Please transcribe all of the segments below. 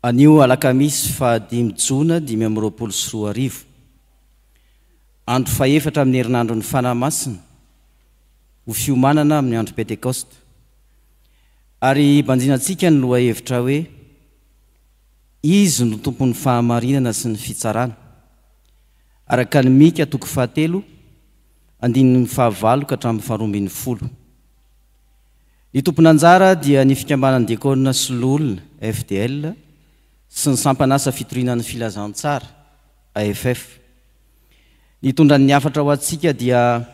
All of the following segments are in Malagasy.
Anio alakamisy fahadimy jona 2025, andro fahefatra amin'ny herinandron'ny Fanahy Masina, ho fiomanana amin'ny andro Pentekosta. Ary hibanjinantsika ny lohahevitra hoe, Izy no Tompon'ny fahamarinana sy ny fitsarana. Araka ny Mika toko fahatelo, andininy fahavalo ka hatramin'ny faharoa ambinifolo. Ny tompon'anjara dia ny Fikambanan'ny Diakona sy Loholona, FDL, sy ny Sampan'asa Fitoriana ny Filazantsara, AFF. Nitondra ny hafatra ho antsika dia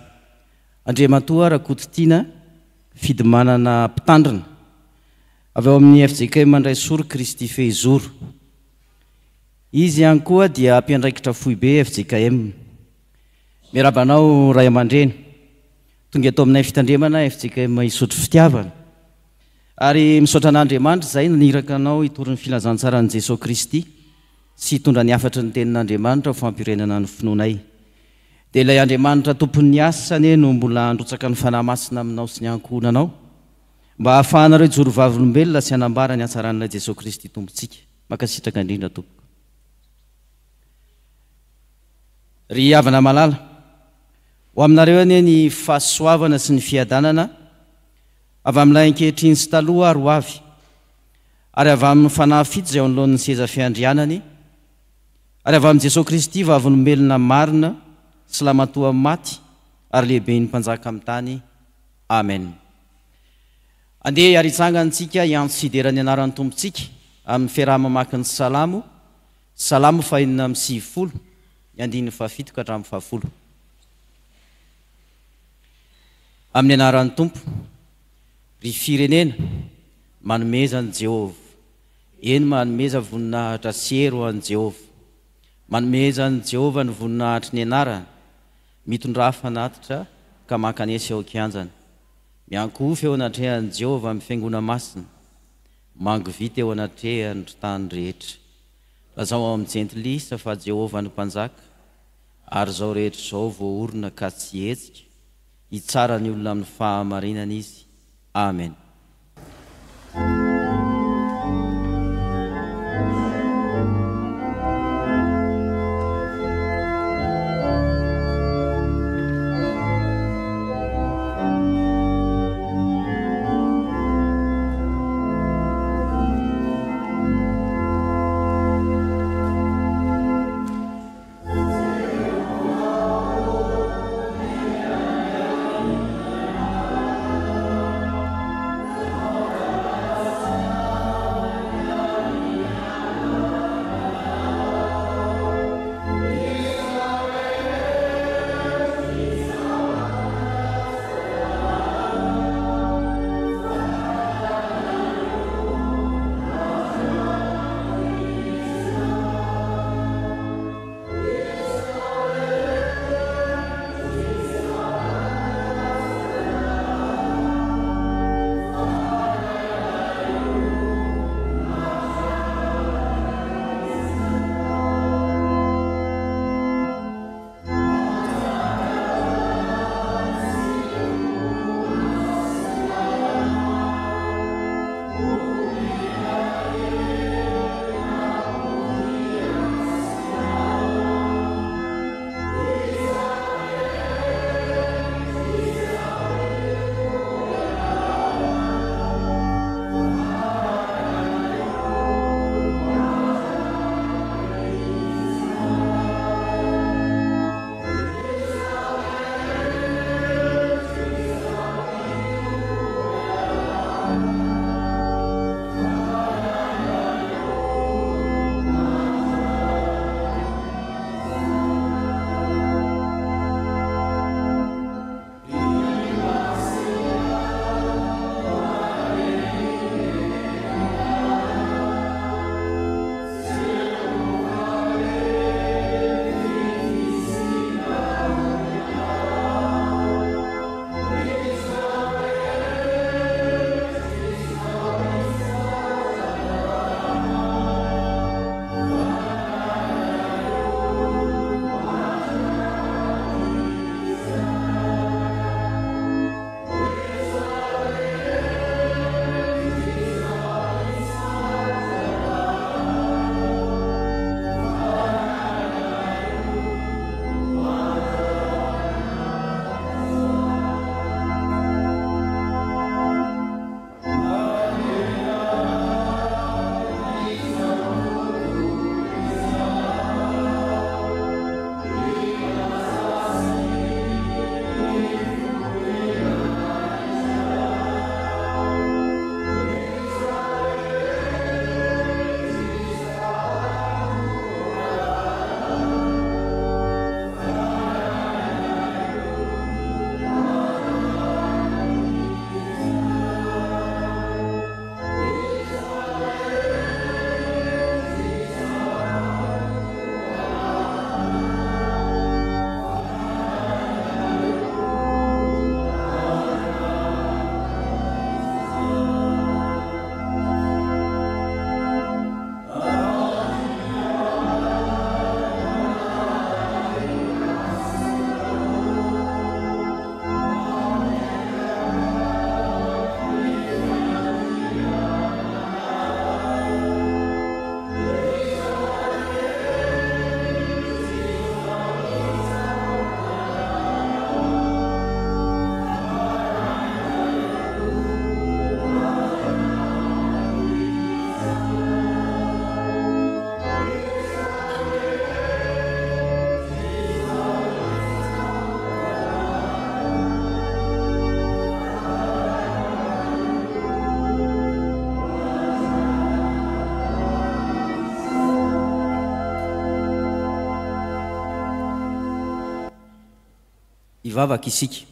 Andriamatoa Rakototiana Fidimanana Mpitandrina, avy ao amin'ny fjkm Andraisoro Kristy Fehizoro. Izy ihany koa dia mpiandraikitra foibe fjkm. Miarahaba anao Ray aman-dreny. Tonga eto aminay Fitandremana fjkm Isotry Fitiavana. Ary misaotra an'Andriamanitra izay naniraka anao hitory ny filazantsaran'i Jesoa Kristy sy hitondra ny hafatry ny tenin'Andriamanitra ho fampiorenana ny finoanay. Dia ilay Andriamanitra tompon'ny asa anie no mbola handrotsaka ny Fanahy Masina aminao sy ny ankohonanao mba hahafahanareo hijoro vavolombelona sy hanambara ny hatsaran'ilay Jesoa Kristy Tompontsika. Mankasitraka indrindra tompoko. Ry havana malala. Ho aminareo anie ny fahasoavana sy ny fiadanana avy amin'ilay ankehitriny sy taloha ary ho avy, ary avy amin'ny Fanahy fito izay eo anoloan'ny seza fiandrianany, ary avy amin'i Jesoa Kristy vavolombelona marina sy lamatoa maty ary lehiben'ny mpanjaka amin'ny tany. Amen. Andeha ary hitsangana isika hiantso sy hidera ny anaran'ny Tompontsika amin'ny fiaraha-mamaky ny Salamo, Salamo fahenina amby 90, ny andininy fahafito ka hatramin'ny fahafolo. Amin'ny anaran'ny Tompo, ry firenena, manomeza an'i Jehovah, eny, manomeza voninahitra sy hery ho an'i Jehovah. Manomeza an'i Jehovah ny voninahitry ny anarany, mitondrà fanatitra ka mankanesa eo an-kianjany. Miankohofa eo anatrehan'i Jehovah amin'ny fiangona masina, mangovita eo anatrehany ry tany rehetra. Lazao ao amin'ny Jentilisa fa Jehovah no Mpanjaka, ary izao rehetra izao voaorina ka tsy hihetsika, hitsara ny olona amin'ny fahamarinana Izy. Amen. Hivavaka isika.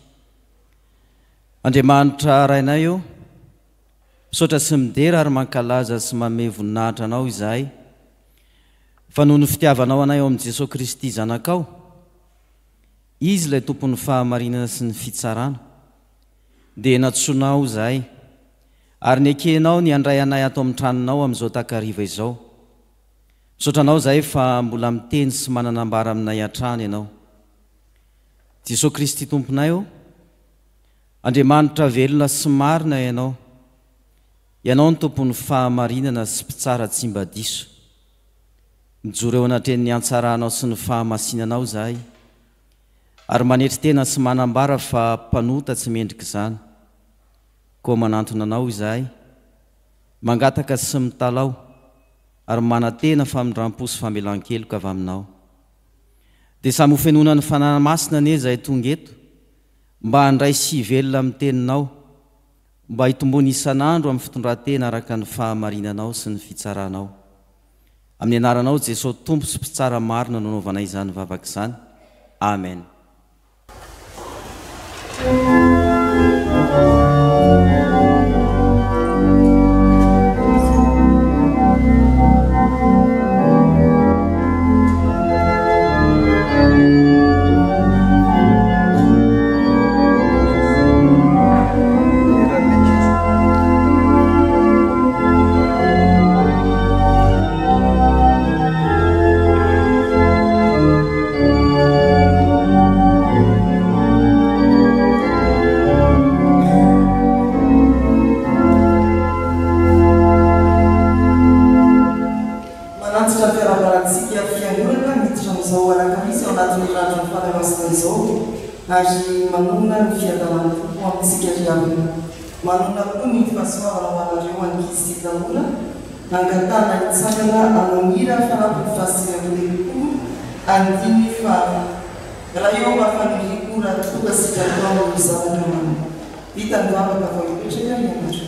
Andriamanitra Rainay ô, misaotra sy midera ary mankalaza sy manome voninahitra Anao izahay, fa noho ny fitiavanao anay ao amin'i Jesoa Kristy Zanakao, Izy ilay Tompon'ny fahamarinana sy ny fitsarana, dia nantsoinao izahay, ary nekenao ny handray anay ato amin'ny tranonao amin'izao takariva izao. Misaotra Anao izahay fa mbola miteny sy manana ambara aminay hatrany Ianao. Jesoa Kristy Tomponay ô, Andriamanitra velona sy marina Ianao. Ianao no Tompon'ny fahamarinana sy Mpitsara tsy mba diso. Mijoro eo anatrehan'ny hantsaranao sy ny fahamasinanao izahay, ary manetry tena sy manambara fa mpanota tsy mendrika izany. Koa manantona Anao izahay, mangataka sy mitalaho ary manantena famindram-po sy famelan-keloka avy Aminao. Dia samy hofenoina ny Fanahy Masina anie izahay tonga eto, mba handray sy hivelona amin'ny Teninao, mba hitomboana isan'andro amin'ny fitondran-tena araka ny fahamarinanao sy ny fitsaranao. Amin'ny anaranao Jesoa Tompo sy Mpitsara marina no anaovanay izany vavaka izany. Amen. Manantitra ny fiarahabana antsika Fiangonana miditra amin'izao alakamisy ao anatin'ny herinandron'ny Fanahy Masina izao ary manonona ny fiadanan'ny Tompo amintsika ry havana. Manonona koa ny fahasoavana ho anareo ankizy sy tanora angatahana hitsangana hanao ny hira fanampiny faha-39 andininy faharoa. Raha eo mba faniriako raha tonga sitrakao ny zanaka manana. Vita ny vavaka vao hipetraka ianareo.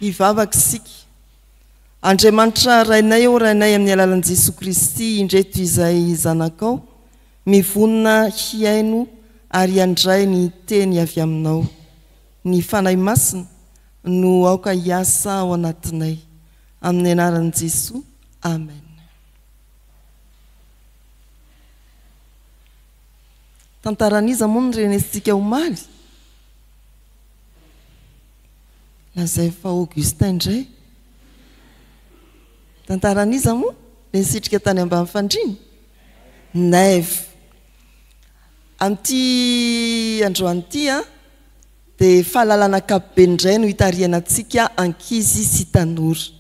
Hivavaka isika. Andriamanitra Rainay ô Rainay amin'ny alalan'i Jesoa Kristy indreto izay zanakao mivonona hihaino ary handray ny teny avy aminao. Ny Fanahy Masina no aoka hiasa ao anatinay. Amin'ny anaran'i Jesoa, Amen. Tantaran'iza moa no renesintsika omaly? Lazaiko fa Augustin indray. Tantaran'iza moa? Ilay nisitrika tany ambany fandriana? Naivo. Amin'ity androany ity dia fahalalana ankapobeny indray no hitarihana antsika ankizy sy tanora.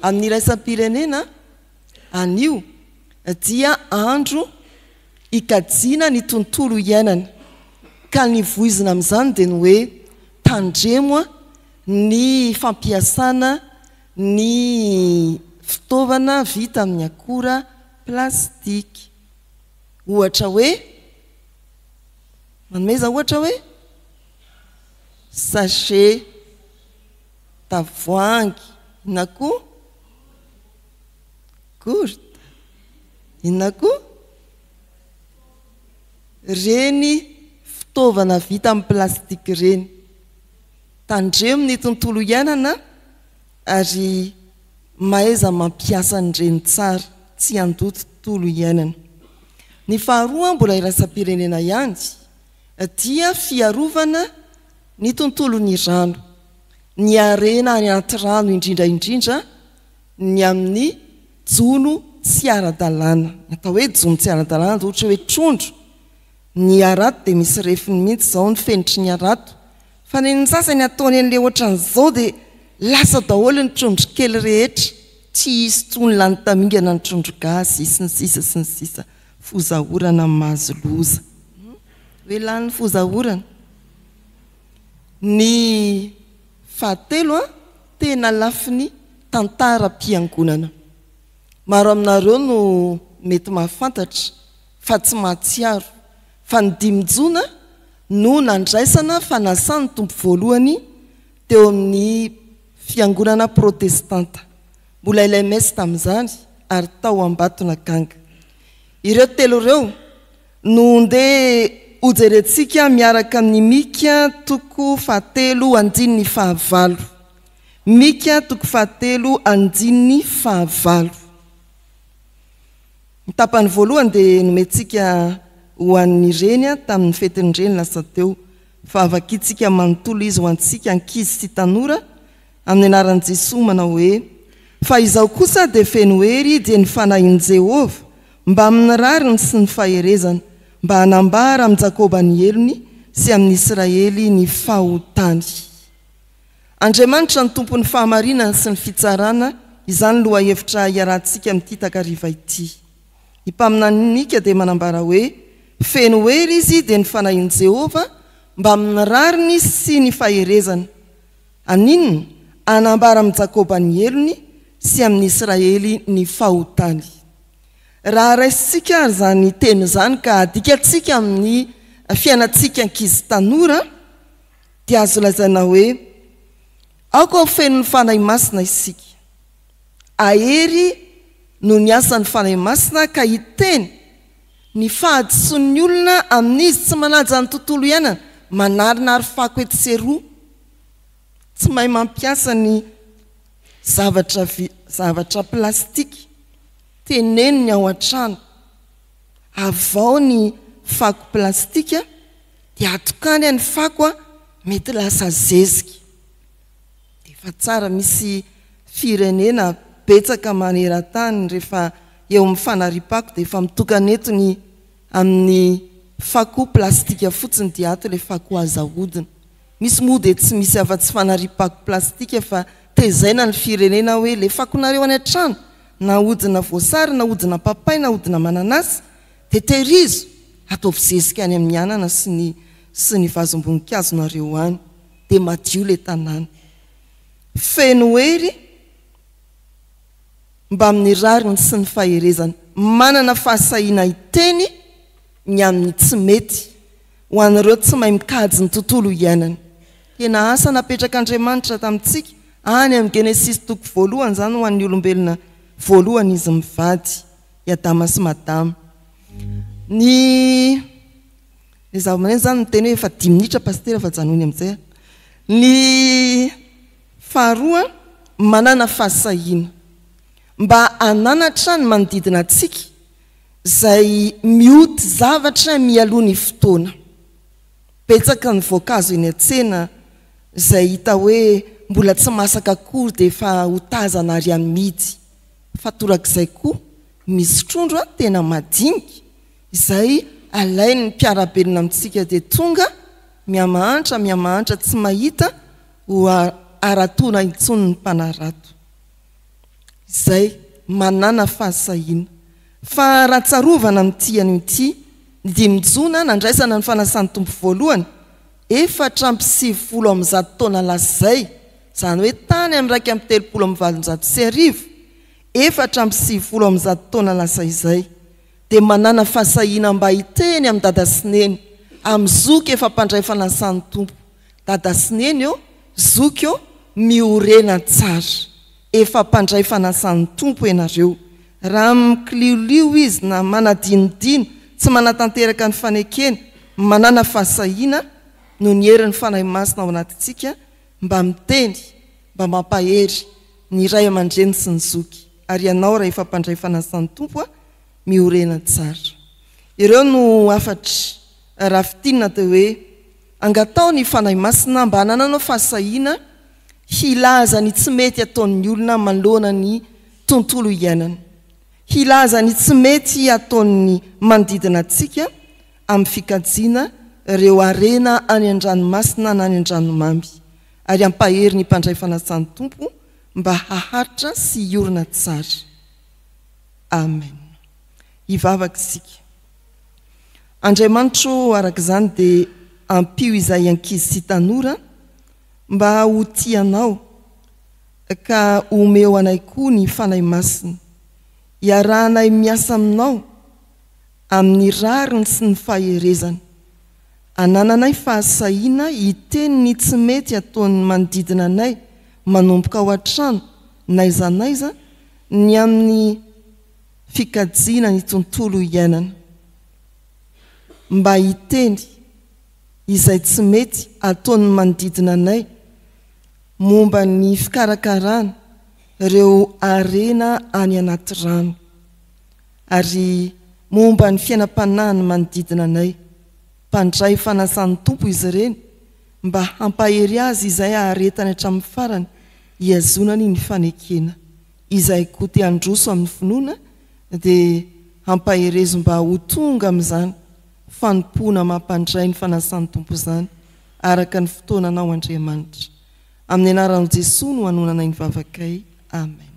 Amin'ny iraisam-pirenena, anio dia andro hikajiana ny tontolo iainana ka ny voizina amin'izany dia ny hoe tandremo ny fampiasana ny fitaovana vita amin'ny akora plastika. Ohatra hoe, manomeza ohatra hoe sachet, tavoahangy, inona koa? Gourde, inona koa? Ireny fitaovana vita amin'ny plastique ireny. Tandremo ny tontolo iainana ary mahaiza mampiasa an'ireny tsara, tsy handoto tontolo iainana. Ny faharoa mbola iraisam-pirenena ihany dia fiarovana ny tontolon'ny rano, ny harena any anaty rano indrindra indrindra ny amin'ny jono tsy ara-dalàna. Ny atao hoe jono tsy ara-dalàna dia ohatra hoe trondro, ny harato dia misy refiny mihitsy izao ny fenitry ny harato, fa ny an'ny sasany ataony an'ilay ohatran'izao dia lasa daholo ny trondro kely rehetra, tsy hisy intsony lany tamingana ny trondro gasy sy ny sisa sy ny sisa, fozaorana mahazo loza. Hoe lany fozaorana. Ny fahatelo an, tena lafiny tantaram-piangonana. Maro aminareo no mety mahafantatra fa tsy mahatsiaro fa ny dimy jona no nandraisana fanasan'ny Tompo voalohany teo amin'ny fiangonana protestanta. Mbola ilay messe tamin'izany ary tao Ambatonakanga. Ireo telo ireo no ndeha hojerentsika miaraka amin'ny Mika toko fahatelo andininy fahavalo. Mika toko fahatelo andininy fahavalo. Ny tapany voalohany dia nomentsika ho an'ny reny tamin'ny fetin'ny reny lasa teo, fa vakintsika manontolo izy ho antsika ankizy sy tanora amin'ny anaran'i Jesoa manao hoe, Fa izaho kosa dia feno hery dia ny Fanahin'i Jehovah, mbamin'ny rariny sy ny faherezana, mba hanambara amin'i Jakoba ny helony sy amin'i Israely ny fahotany. Andriamanitra ny Tompon'ny fahamarinana sy ny fitsarana, izany lohahevitra iarahantsika amin'ity takariva ity. Ny mpaminany Mika dia manambara hoe, Feno hery izy, dia ny Fanahin'i Jehovah, mbamin'ny rariny sy ny faherezana. Haninona? Hanambara amin'i Jakoba ny helony sy amin'i Israely ny fahotany. Raha raisintsika ary izany teny izany ka adikantsika amin'ny fiainantsika ankizy tanora, dia azo lazaina hoe, Aoka ho feno ny Fanahy Masina isika. Hahery noho ny asan'ny Fanahy Masina ka hiteny ny fahadisoan'ny olona amin'izy tsy manaja ny tontolo iainana, manarinary fako etsy sy eroa, tsy mahay mampiasa ny zavatra zavatra plastika, teneno ny ao an-trano, avao ny fako plastika dia atokany ny fako mety lasa zezika. Dia efa tsara misy firenena betsaka maneran-tany rehefa eo amin'ny fanariam-pako dia efa mitokana eto ny amin'ny fako plastika fotsiny dia ato ilay fako azo ahodina. Misy moa dia tsy misy afa-tsy fanariam-pako plastika fa tezaina ny firenena hoe ilay fakonareo any an-trano na ahodina voasary na ahodina papay na ahodina mananasy dia tehirizo ataovy zezika any amin'ny anana sy ny sy ny vazom-boninkazonareo any dia madio ilay tanàna. Feno hery mbamin'ny rariny sy ny faherezana. Manana fahasahiana hiteny ny amin'ny tsy mety ho an'ireo tsy mahay mikajy ny tontolo iainany. Tena asa napetrak'Andriamanitra tamintsika any amin'ny Genesisy toko voalohany izany ho an'ny olombelona voalohany izy mivady, i Adama sy Madama. Ny ny zava-maneno izany miteny hoe efa dimy minitra pasitera fa janony amin'izay. Ny faharoa. manàna fahasahiana mba hananatra ny manodidina antsika izay mioty zavatra mialoha ny fotoana. Betsaka ny voankazo eny an-tsena izay hita hoe mbola tsy masaka akory dia efa hotazana ary amidy. Fa torak'izay koa misy trondro tena madinika izay alain'ny mpiara-belona amintsika dia tonga mihamahantra mihamahantra tsy mahita ho haratoana intsony ny mpanarato. Izay manana fahasahiana. Fa raha tsarovana amin'ity anio ity, ny dimy jona nandraisana ny fanasan'ny Tompo voalohany, 194 taona lasa izay, izany hoe tany amin'ny 1831, 194 taona lasa izay, dia manana fahasahiana mba hiteny amin'i Dada sy Neny, amin'ny zoky efa mpandray fanasan'ny Tompo, Dada sy Neny ô, zoky ô, miorena tsara. Efa mpandray fanasan'ny Tompo ianareo. Raha mikiliolio izy na manadinodino, tsy manatanteraka ny fanekena, manana fahasahiana noho ny herin'ny Fanahy Masina ao anatintsika mba miteny, mba mampahery ny ray aman-dreny sy ny zoky. Ary ianao raha efa mpandray fanasan'ny Tompo, miorena tsara. Ireo no hafatra raha fintinina dia hoe, Angataho ny Fanahy Masina mba hanananao fahasahiana hilaza ny tsy mety ataon'ny olona manoloana ny tontolo iainana. Hilaza ny tsy mety ataon'ny manodidina antsika amin'ny fikajiana ireo harena any an-dranomasina na any an-dranomamy ary hampahery ny mpandray fanasan'ny Tompo mba haharitra sy hiorina tsara. Amen. Hivavaka isika. Andriamanitra ô, araka izany dia ampio izahay ankizy sy tanora mba ho tia Anao, ka omeo anay koa ny Fanahy Masina, hiarahanay miasa Aminao amin'ny rariny sy ny faherezana. Anananay fahasahiana hiteny ny tsy mety ataon'ny manodidina anay manomboka ao an-trano n'aiza n'aiza ny amin'ny fikajiana ny tontolo iainana. Mba hiteny izay tsy mety ataon'ny manodidina anay momba ny fikarakarana ireo harena any anaty rano ary momba ny fiainam-panahin'ny manodidina anay. Mpandray fanasan'ny Tompo izy ireny mba hampahery azy izay haharetany hatramin'ny farany hihazonany ny fanekena. Izay koa te handroso amin'ny finoana dia hampaherezo mba ho tonga amin'izany fanompoana mampandray ny fanasan'ny Tompo izany araka ny fotoananao Andriamanitra. Amin'ny anaran'i Jesoa no anonanay ny vavakay. Amen.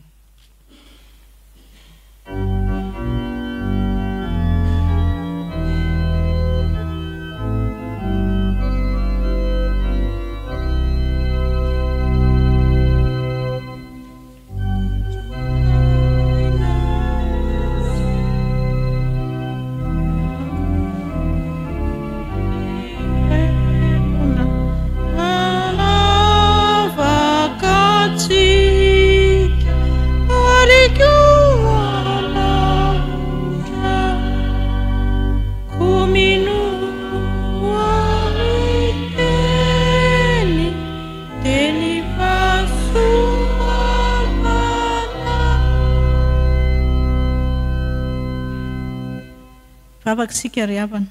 Vavaka isika ry havana.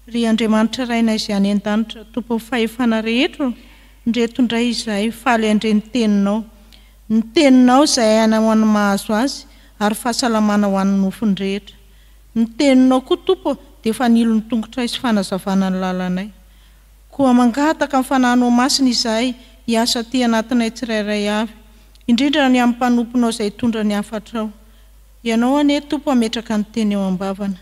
Ry Andriamanitra Rainay izay any an-danitra, Tompon'ny fahefana rehetra ô, ndreto indray izahay faly handre ny Teninao. Ny Teninao izay aina ho an'ny mahazo azy ary fahasalamana ho an'ny nofony rehetra. Ny Teninao koa Tompo ô dia fanilo ny tongotray sy fanazavana ny lalanay. Koa mangataka ny Fanahinao Masina izahay hiasa aty anatinay tsirairay avy, indrindra ny amin'ny mpanomponao izay hitondra ny hafatrao. Ianao anie Tompo hametraka ny teny eo am-bavana.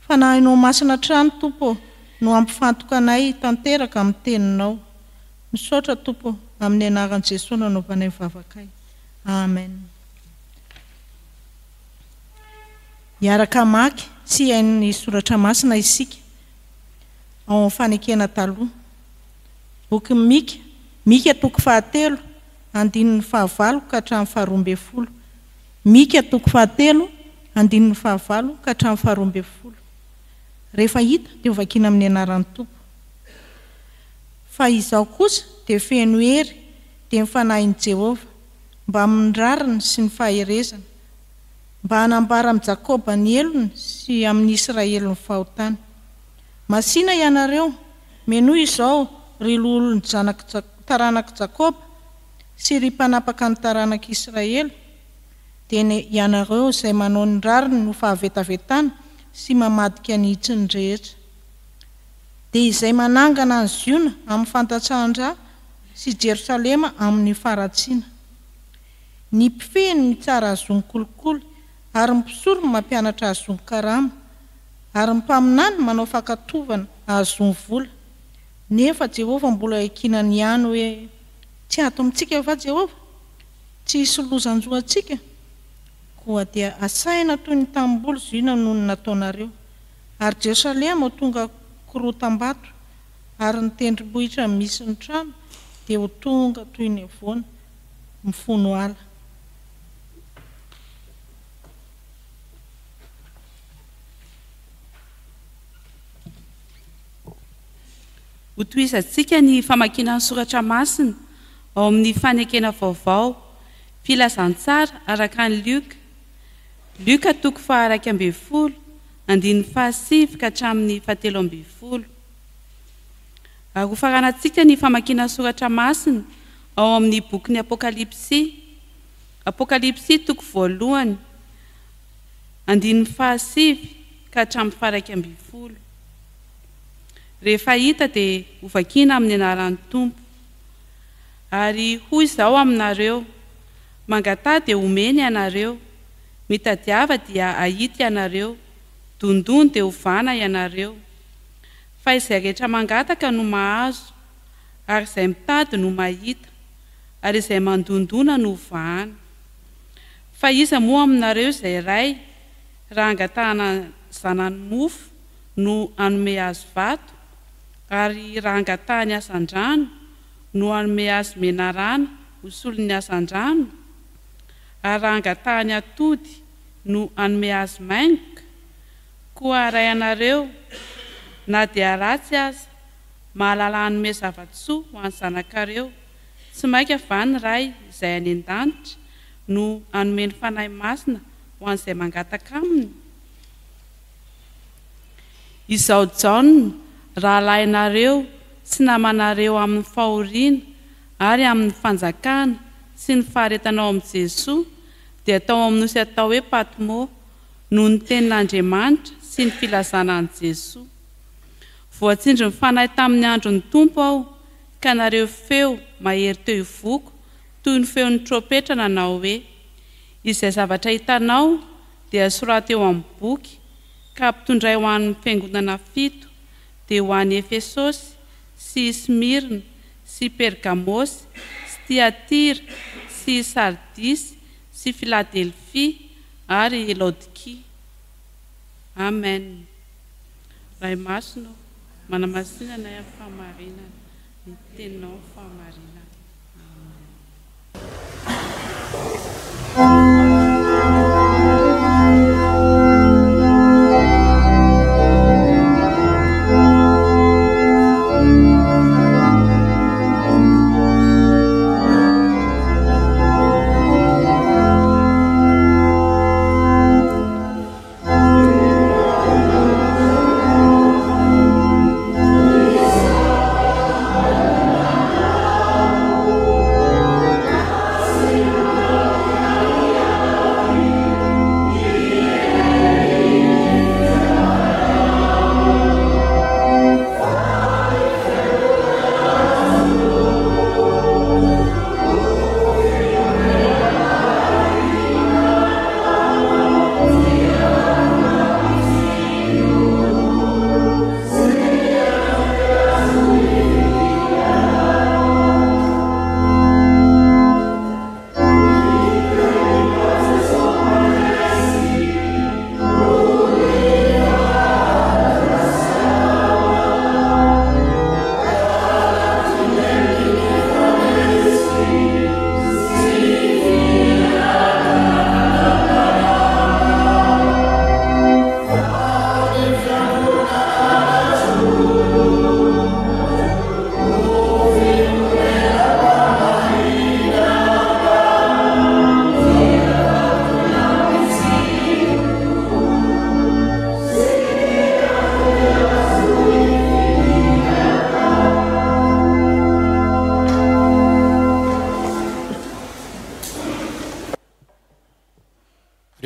Fanahinao Masina hatrany Tompo ô no hampifantoka anay tanteraka amin'ny Teninao. Misaotra Tompo ô, amin'ny anaran'i Jesoa no anaovanay ny vavakay. Amen. Hiaraka hamaky sy hihaino ny Soratra Masina isika ao amin'ny Fanekena Taloha. Bokin'i Mika, Mika toko fahatelo, andininy fahavalo ka hatramin'ny faharoambinifolo. Mika toko fahatelo, andininy fahavalo ka hatramin'ny faharoambinifolo. Rehefa hita dia hovakiana amin'ny anaran'ny Tompo. Fa izaho kosa dia feno hery, dia ny Fanahin'i Jehovah. mbamin'ny rariny sy ny faherezana, mba hanambara amin'i Jakoba ny helony sy amin'i Israely ny fahotany. Masìna ianareo, menoy izao, ry loholon'ny zanak'i taranak'i Jakoba sy ry mpanapaka ny taranak'i Israely, dia ny ianareo izay manao ny rariny ho fahavetavetana sy mamadika ny hitsiny rehetra. Dia izay manangana an'i Ziona amin'ny fandatsahan-dra sy Jerosalema amin'ny faharatsiana. Ny mpifehiny mitsara hahazoany kolikoly, ary ny mpisorony mampianatra hahazoany karama, ary ny mpaminany manao fankatovana hahazoany vola. Nefa Jehovah mbola iankinany ihany hoe, Tsy ato amintsika va Jehovah? Tsy hisy loza hanjo antsika? Koa dia asaina toy ny tanimboly Ziona noho ny nataonareo, ary Jerosalema ho tonga korotam-bato, ary ny tendrombohitra misy ny trano dia ho tonga toy ny havoana mifono ala. Hotohizantsika ny famakiana ny soratra masina ao amin'ny Fanekena Vaovao, Filazantsara araka an'i Lioka, Lioka toko faha-11, andininy fahasivy ka hatramin'ny fahatelo ambin'ny folo. Ary hofaranantsika ny famakiana ny soratra masina ao amin'ny bokin'ny Apokalypsy, Apokalypsy toko voalohany, andininy fahasivy ka hatramin'ny faha-11. Rehefa hita dia hovakiana amin'ny anaran'ny Tompo. Ary hoy Izaho aminareo, Mangataha dia homena ianareo, mitadiava dia hahita ianareo, dondony dia hovana ianareo. Fa izay rehetra mangataka no mahazo, ary izay mitady no mahita, ary izay mandondona no hovahana. Fa iza moa aminareo izay ray, raha angatahana zanany mofo, no hanome azy vato, ary raha angatahany hazandrano, no hanome azy menarana ho solon'ny hazandrano? Ary raha angatahany atody, no hanome azy maingoka? Koa Ray anareo, na dia ratsy aza, mahalala hanome zava-tsoa ho an'ny zanakareo, tsy mainka va ny Ray izay any an-danitra no hanome ny Fanahy Masina ho an'izay mangataka Aminy? Izaho Jaona, rahalahinareo sy namanareo amin'ny fahoriana ary amin'ny fanjakana sy ny faharetana ao amin'i Jesoa, dia tao amin'ny nosy atao hoe Patmo, noho ny tenin'Andriamanitra sy ny filazana an'i Jesoa. Voatsindrin'ny Fanahy tamin'ny andron'ny Tompo aho, ka nareo feo mahery teo ivoko toy ny feon'ny trompetra nanao hoe, Izay zavatra hitanao dia soraty eo amin'ny boky, ka ampitondray ho an'ny fiangonana fito, dia ho any Efesosy, sy i Smirna, sy Pergamosy, sy Tyatira, sy Sardisy, sy Filadelfia, ary Laodikia. Amen. Ray Masina ô, manamasina anay amin'ny fahamarinana, ny Teninao no fahamarinana. Amen.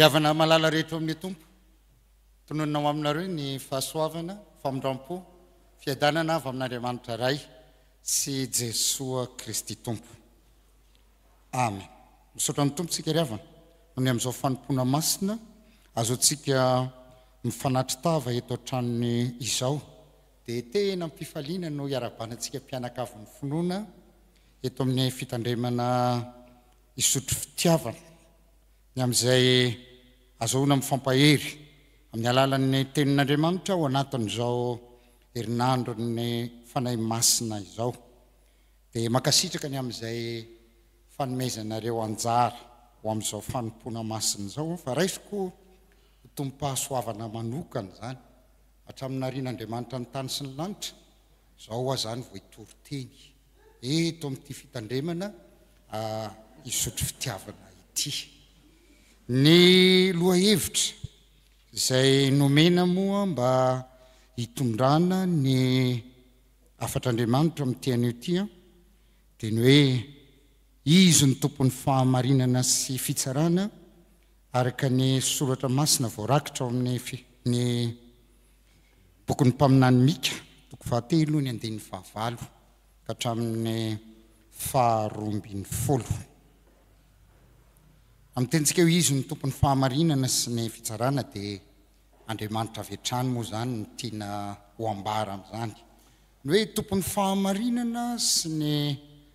Ry havana malala rehetra ao amin'ny Tompo, tononina ho aminareo ny fahasoavana, famindram-po, fiadanana avy amin'Andriamanitra Ray sy Jesoa Kristy Tompo. Amen. Misaotra ny Tompo tsika ry havana noho ny amin'izao fanompoana masina azontsika mifanatri-tava eto an-tranony izao. Dia tena am-pifaliana no iarahabana antsika mpianakavin'ny finoana eto amin'ny fitandremana Isotry fitiavana, ny amin'izay azahoana mifampahery amin'ny alalan'ny Tenin'Andriamanitra ao anatin'izao herinandron'ny Fanahy Masina izao. Dia mankasitraka ny amin'izay fanomezanareo anjara ho amin'izao fanompoana masina izao fa raisiko ho tompom-pahasoavana manokana izany. Hatramin'ny narian'Andriamanitra ny tany sy ny lanitra, izao aho izany vao hitory teny eto amin'ity fitandremana Isotry fitiavana ity. Ny lohahevitra izay nomena moa mba hitondrana ny hafatr'Andriamanitra amin'ity anio ity dia ny hoe Izy no Tompon'ny fahamarinana sy fitsarana araka ny soratra masina voarakitra ao amin'ny ny bokin'ny mpaminany Mika toko fahatelo ny andininy fahavalo ka hatramin'ny faharoambinifolo. Amin'ny tenintsika hoe Izy no Tompon'ny fahamarinana sy ny fitsarana dia Andriamanitra avy hatrany moa izany no tiana ho ambara amin'izany. Ny hoe Tompon'ny fahamarinana sy ny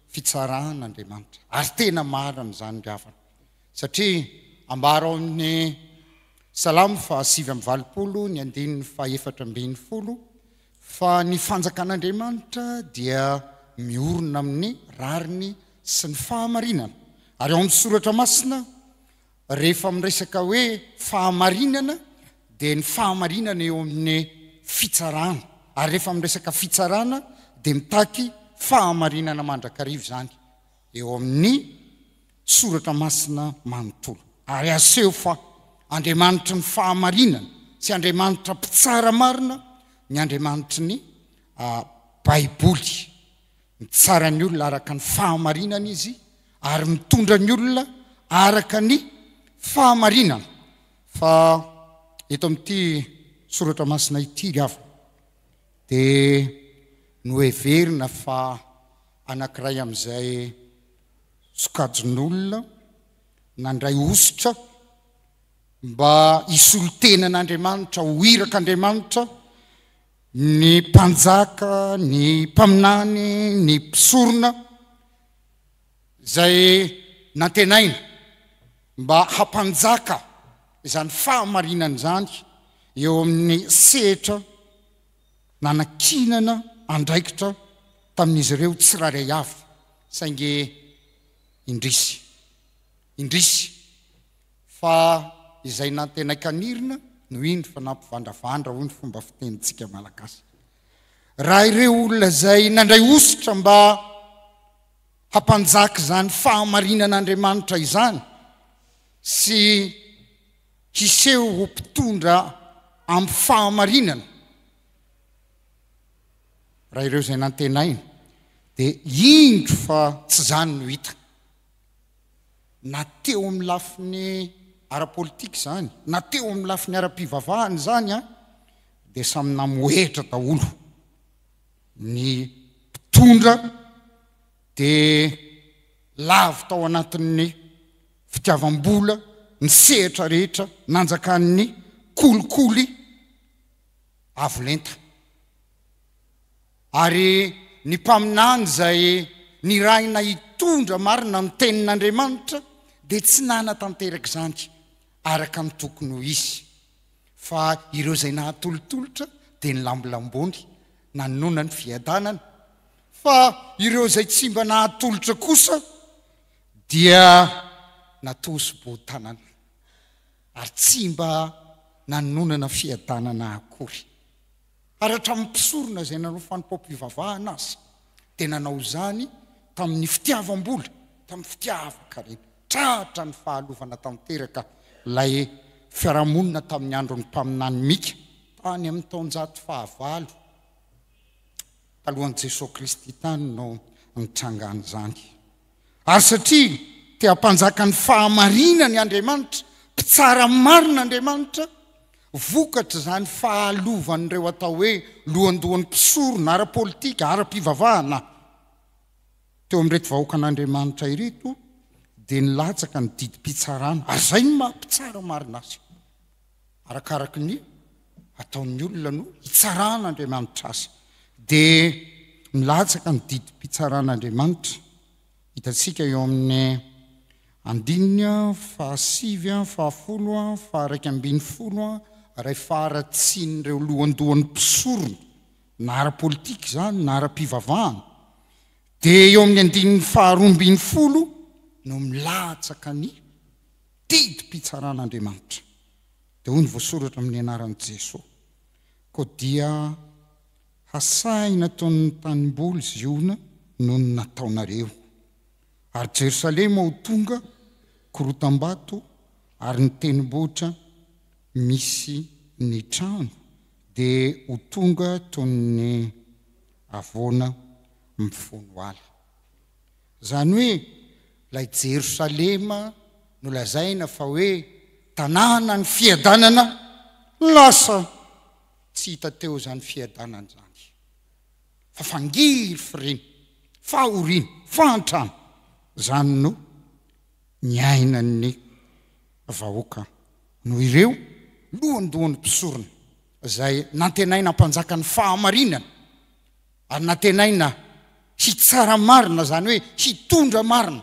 fitsarana Andriamanitra. Ary tena marina izany ry havana. Satria ambara ao amin'ny Salamo faha 89 ny andininy faha-14 Fa ny fanjakan'Andriamanitra dia miorina amin'ny rariny sy ny fahamarinana. Ary ao amin'ny Soratra Masina, rehefa miresaka hoe fahamarinana, dia ny fahamarinana eo amin'ny fitsarana. Ary rehefa miresaka fitsarana, dia mitaky fahamarinana mandrakariva izany eo amin'ny Soratra Masina manontolo. Ary aseho fa Andriamanitry ny fahamarinana sy Andriamanitra mpitsara marina ny Andriamanitry ny Baiboly. Mitsara ny olona araka ny fahamarinana Izy ary mitondra ny olona araka ny fahamarinana. Fa eto amin'ity Soratra Masina ity ry havana dia noheverina fa anankiray amin'izay sokajin'olona nandray hosotra mba hisolo tena an'Andriamanitra, ho irak'Andriamanitra, ny mpanjaka, ny mpaminany, ny mpisorona, izay nantenaina mba hampanjaka izany fahamarinana izany eo amin'ny sehatra nanankinana andraikitra tamin'izy ireo tsirairay avy, saingy indrisy, indrisy fa izay nantenain-kanirina no indro fa nampivandravandra hoy ny fomba fitenintsika Malagasy. Raha ireo olona izay nandray hosotra mba hampanjaka izany fahamarinan'Andriamanitra izany sy hiseho ho mpitondra amin'ny fahamarinana, raha ireo izay nantenaina, dia indro fa tsy izany no hita. Na teo amin'ny lafiny ara-politika izany, na teo amin'ny lafiny ara-pivavahana izany, dia samy namohehitra daholo ny mpitondra, dia lavo tao anatin'ny fitiavam-bola ny sehatra rehetra nanjakan'ny kolikoly avo lenta. Ary ny mpaminany izay nirahina hitondra marina ny tenin'Andriamanitra dia tsy nanatanteraka izany araka ny tokony ho izy, fa ireo izay nahatolotolotra dia nilambolambony nanonona ny fiadanana, fa ireo izay tsy mba nahatolotra kosa dia natosi-bohon-tanana ary tsy mba nanonana fiadanana akory. Ary hatramin'ny mpisorona izay nanao fanompoam-pivavahana aza dia nanao izany tamin'ny fitiavam-bola, tamin'ny fitiavan-karena. Tratra ny fahalovana tanteraka ilay fiarahamonina tamin'ny andron'ny mpaminany Mika, tany amin'ny taonjato fahavalo talohan'i Jesoa Kristy tany no nitrangan'izany. Ary satria te hampanjaka ny fahamarinany Andriamanitra, Mpitsara marina Andriamanitra, vokatr'izany fahalovan'ireo atao hoe lohandohan'ny mpisorona ara-politika, ara-pivavahana teo amin'ireto vahoakan'Andriamanitra ireto dia nilatsaka ny didim-pitsarana, ary izay no maha mpitsara marina azy. Arakaraky ny ataon'ny olona no hitsaran'Andriamanitra azy. Dia milatsaka ny didim-pitsaran'Andriamanitra. Hitantsika eo amin'ny andininy fahasivy, fahafolo, faha-11, iray faharatsian'ireo lohandohan'ny mpisorona, na ara-politika izany na ara-pivavahana. Dia eo amin'ny andininy faharoa ambin'ny folo no milatsaka ny didim-pitsaran'Andriamanitra. Dia hoy ny voasoratra amin'ny anaran'i Jesoa, Koa dia hasahina toy ny tanimboly Ziona noho ny nataonareo, ary Jerosalema ho tonga korotam-bato, ary ny tendrombohitra misy ny trano dia ho tonga toy ny havoana mifono ala. Izany hoe ilay Jerosalema nolazaina fa hoe tanànan'ny fiadanana, lasa tsy hita teo izany fiadanana izany fa fangirifiriana, fahoriana, fahantrana, izany no niainan'ny vahoaka noho ireo lohandohan'ny mpisorona izay nantenaina hampanjaka ny fahamarinana ary nantenaina hitsara marina, izany hoe hitondra marina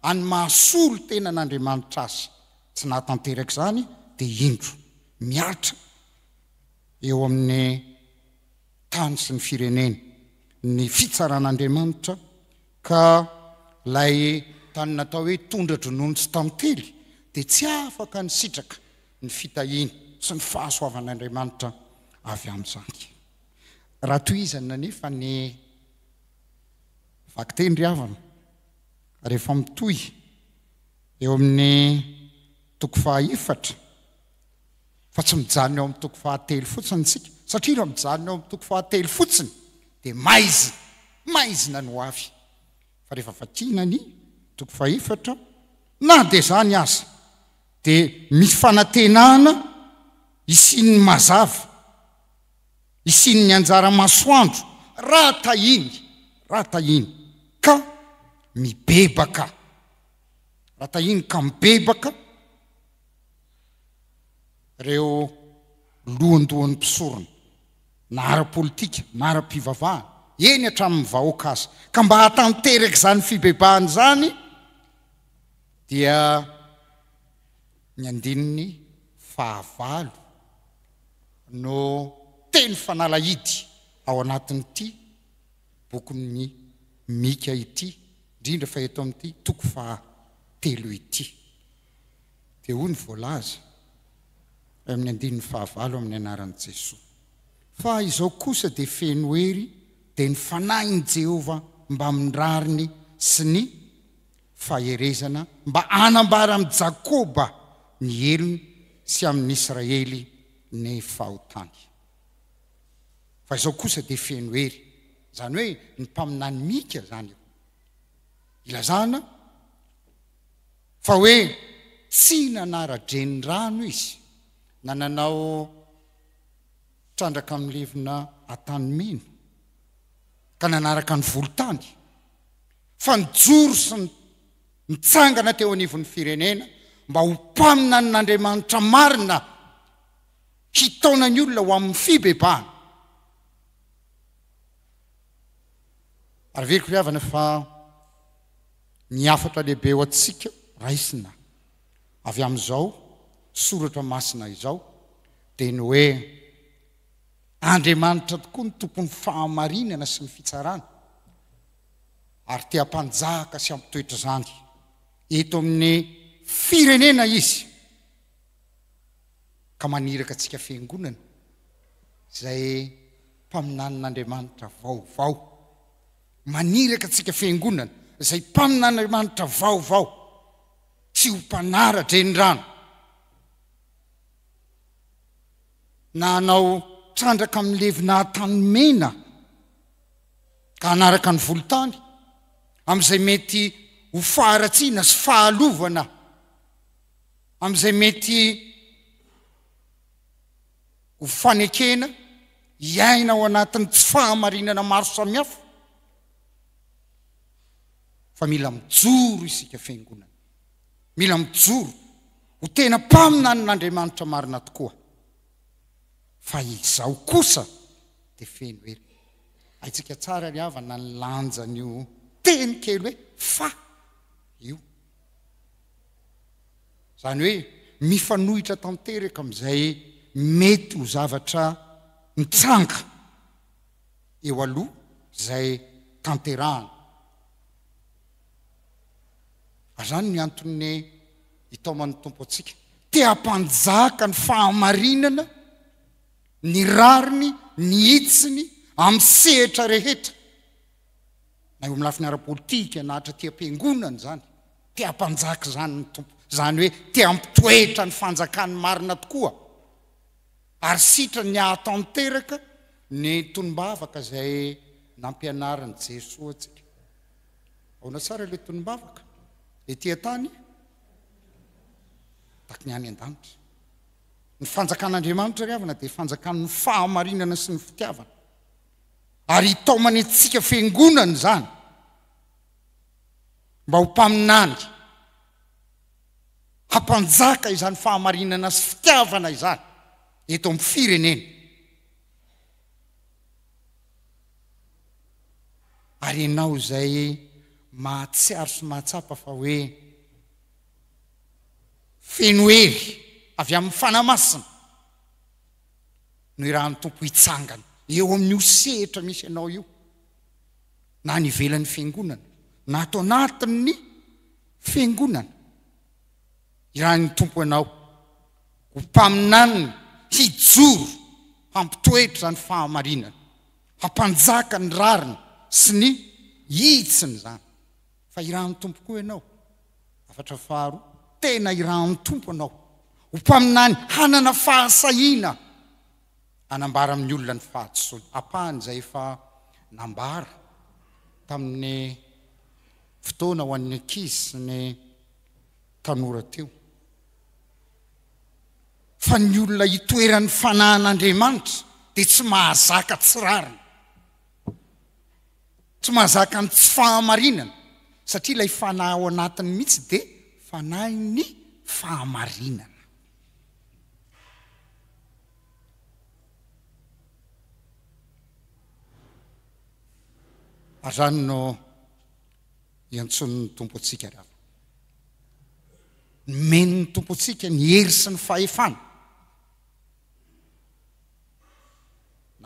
any mahasolo tena an'Andriamanitra azy, tsy nahatanteraka izany dia indro mihatra eo amin'ny tany sy ny fireneny ny fitsaran'Andriamanitra ka ilay tany natao hoe tondra-dronono sy tantely dia tsy afaka nisitraka ny fitahiana sy ny fahasoavan'Andriamanitra avy amin'izany. Raha tohizana anefa ny vakiteny ry havana, rehefa mitohy eo amin'ny toko fahaefatra, fa tsy mijanona eo amin'ny toko fahatelo fotsiny isika, satria raha mijanona eo amin'ny toko fahatelo fotsiny dia maizina, maizina ny ho avy. Fa rehefa vakiana ny toko fahefatra, na dia izany aza, dia misy fanantenana hisian'ny mazava, hisian'ny anjara masoandro raha tahiny, raha tahiny ka mibebaka, raha tahiny ka mibebaka ireo lohandohan'ny mpisorona, na ara-politika, na ara-pivavahana, eny hatramin'ny vahoaka aza. Ka mba hahatanteraka izany fibebahana izany dia ny andininy fahavalo no teny fanalahidy ao anatin'ity bokin'ny Mika ity, indrindra fa eto amin'ity toko fahatelo ity. Dia hoy ny voalaza eo amin'ny andininy fahavalo amin'ny anaran'i Jesoa, Fa izao kosa dia feno hery, dia ny Fanahin'i Jehovah mbamin'ny rariny sy ny faherezana mba hanambara amin'i Jakoba ny helony sy amin'i Israely ny fahotany. Fa izao kosa dia feno hery, izany hoe ny mpaminany Mika izany io. Ilazana fa hoe tsy nanara-drenirano izy na nanao trandraka milevina antanimena ka nanaraka ny volontany, fa nijoro sy nitsangana teo anivon'ny firenena mba ho mpaminanin'Andriamanitra marina hitaona ny olona ho amin'ny fibebahana. Ary averiko ry havana fa ny hafatra lehibe ho antsika raisina avy amin'izao soratra masina izao dia ny hoe Andriamanitra tokoa no tompon'ny fahamarinana sy ny fitsarana ary te hampanjaka sy hampitoetra izany eto amin'ny firenena Izy ka maniraka antsika fiangonana izay mpaminanin'Andriamanitra vaovao, maniraka antsika fiangonana izay mpaminan'Andriamanitra vaovao tsy ho mpanara-drenirano na hanao trandraka milevina antanimena ka hanaraka ny volontany amin'izay mety ho faharatsiana sy fahalovana. amin'izay mety ho fanekena hiaina ao anatin'ny tsy fahamarinana maro samihafa, fa mila mijoro isika fiangonana, mila mijoro ho tena mpaminanin'Andriamanitra marina tokoa, fa izaho kosa dia feno hery. Haintsika tsara ry havana ny lanjan'io teny kely hoe fa io. Izany hoe mifanohitra tanteraka amin'izay mety ho zavatra mitranga eo aloha izay tanterahana. Ary izany ny anton'ny itaoman'ny Tompo antsika. Te hampanjaka ny fahamarinana, ny rariny, ny hitsiny amin'ny sehatra rehetra. Na eo amin'ny lafiny ara-politika na hatraty am-piangonana izany. Te hampanjaka izany ny Tompo. Izany hoe te hampitoetra ny fanjakany marina tokoa. Ary sitrany ny hahatanteraka ny tonom-bavaka izay nampianarin'i Jesoa antsika. Ahoana tsara ilay tonom-bavaka? Ety an-tany tahaka ny any an-danitra. Ny fanjakan'Andriamanitra ry havana dia fanjakan'ny fahamarinana sy ny fitiavana. Ary hitaomany antsika fiangonana izany mba ho mpaminany hampanjaka izany fahamarinana sy fitiavana izany eto amin'ny firenena. Ary ianao izay mahatsiaro sy mahatsapa fa hoe feno hery avy amin'ny Fanahy Masina no irahan'ny Tompo hitsangana eo amin'io sehatra misy anao io, na any ivelan'ny fiangonana, na ato anatin'ny fiangonana. Irahin'ny Tompo anao ho mpaminaniny hijoro hampitoetra izany fahamarinana, hampanjaka ny rariny sy ny hitsiny izany. Fa irahin'ny Tompo koa ianao. Hafatra faharoa, tena irahin'ny Tompo anao ho mpaminany hanana fahasahiana hanambara amin'ny olona ny fahadisoany. Ampahany izay efa nambara tamin'ny fotoana ho an'ny ankizy sy ny tanora teo. Fa ny olona itoeran'ny fanahin'Andriamanitra dia tsy mahazaka tsy rariny. Tsy mahazaka ny tsy fahamarinana satria ilay fanahy ao anatiny mihitsy dia fanahin'ny fahamarinana. Ary izany no iantsoan'ny Tompo antsika ry havana. Nomen'ny Tompo antsika ny hery sy ny fahefana.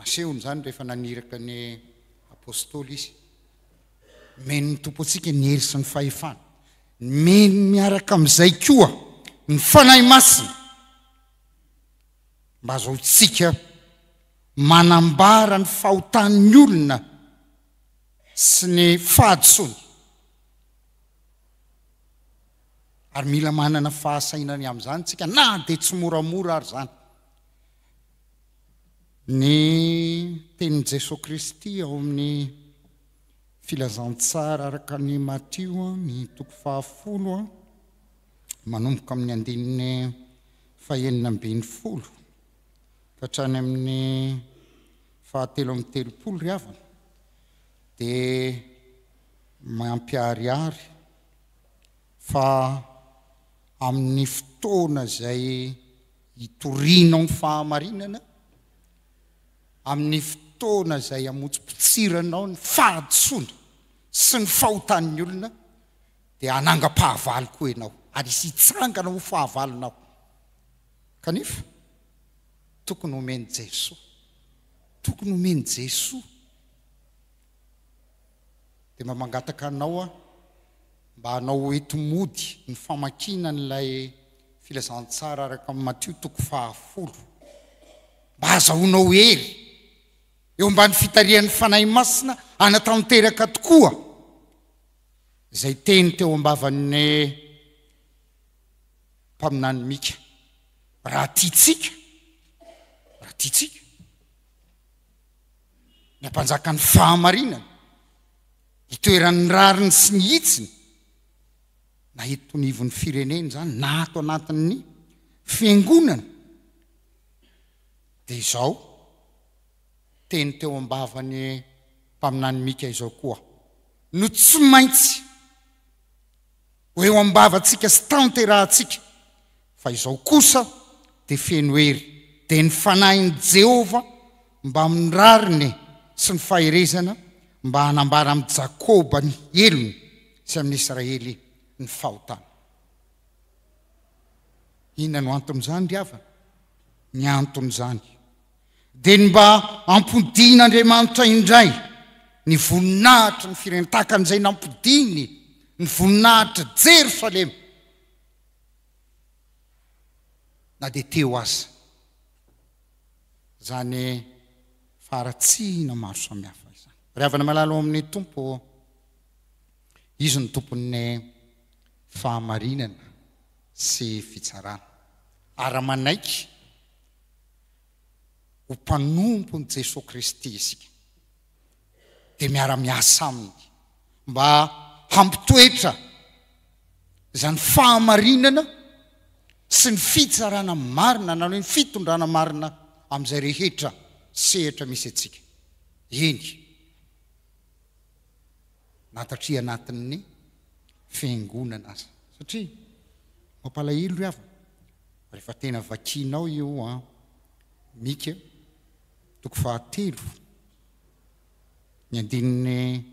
Nasehony izany rehefa naniraka ny Apostoly Izy. Nomen'ny Tompo antsika ny hery sy ny fahefana. Nomeny miaraka amin'izay koa ny Fanahy Masina mba azahoantsika manambara ny fahotan'ny olona sy ny fahadisoany. Ary mila manana fahasahiana ny amin'izany tsika na dia tsy moramora ary izany. Ny tenin'i Jesoa Kristy ao amin'ny Filazantsara araka an'i Matio, ny toko fahafolo, manomboka amin'ny andininy fahenina ambinifolo ka hatrany amin'ny fahatelo amby telopolo ry havana dia mampiharihary fa amin'ny fotoana izay hitorianao ny fahamarinana, amin'ny fotoana izay hamotsipotsiranao ny fahadisoana sy ny fahotan'ny olona, dia hanangam-pahavalo koa ianao, ary hisy hitsangana ho fahavalonao. Kanefa, tokony homen'i Jesoa, tokony homen'i Jesoa. Dia mba mangataka anao aho mba hanao ho enti-mody ny famakiana an'ilay filazantsara araka an'i Matio toko fahafolo, mba hahazahoanao hery eo ambany fitarihan'ny Fanahy Masina hanatanteraka tokoa izay teny teo am-bavan'ny mpaminany Mika. Raha tiantsika, raha tiantsika ny hampanjaka ny fahamarinana, hitoeran'ny rariny sy ny hitsiny. Na eto anivon'ny firenena izany na ato anatin'ny fiangonana. Dia izao teny teo am-bavan'ny mpaminany Mika izao koa no tsy maintsy ho eo am-bavantsika sy tanterahantsika, fa izao kosa dia feno hery, dia ny fanahin'i Jehovah mbamin'ny rariny sy ny faherezana mba hanambara amin'i Jakoba ny helony sy amin'i Israely ny fahotany. Inona no anton'izany ry havana? Ny anton'izany dia ny mba hampodian'Andriamanitra indray ny voninahitry ny firenena, tahaka an'izay nampodiany ny voninahitr'i Jerosalema na dia teo aza izany faharatsiana maro samihafa izany. Ry havana malala ao amin'ny Tompo, Izy no tompon'ny fahamarinana sy fitsarana. Ary raha manaiky ho mpanompon'i Jesoa Kristy isika, dia miara-miasa Aminy mba hampitoetra izany fahamarinana sy ny fitsarana marina na ny hoe ny fitondrana marina amin'izay rehetra sehatra misy antsika. Eny, na tatria anatin'ny fiangonana aza. Satria mampalahelo ry havana, rehefa tena vakianao io an, Mika toko fahatelo, ny andininy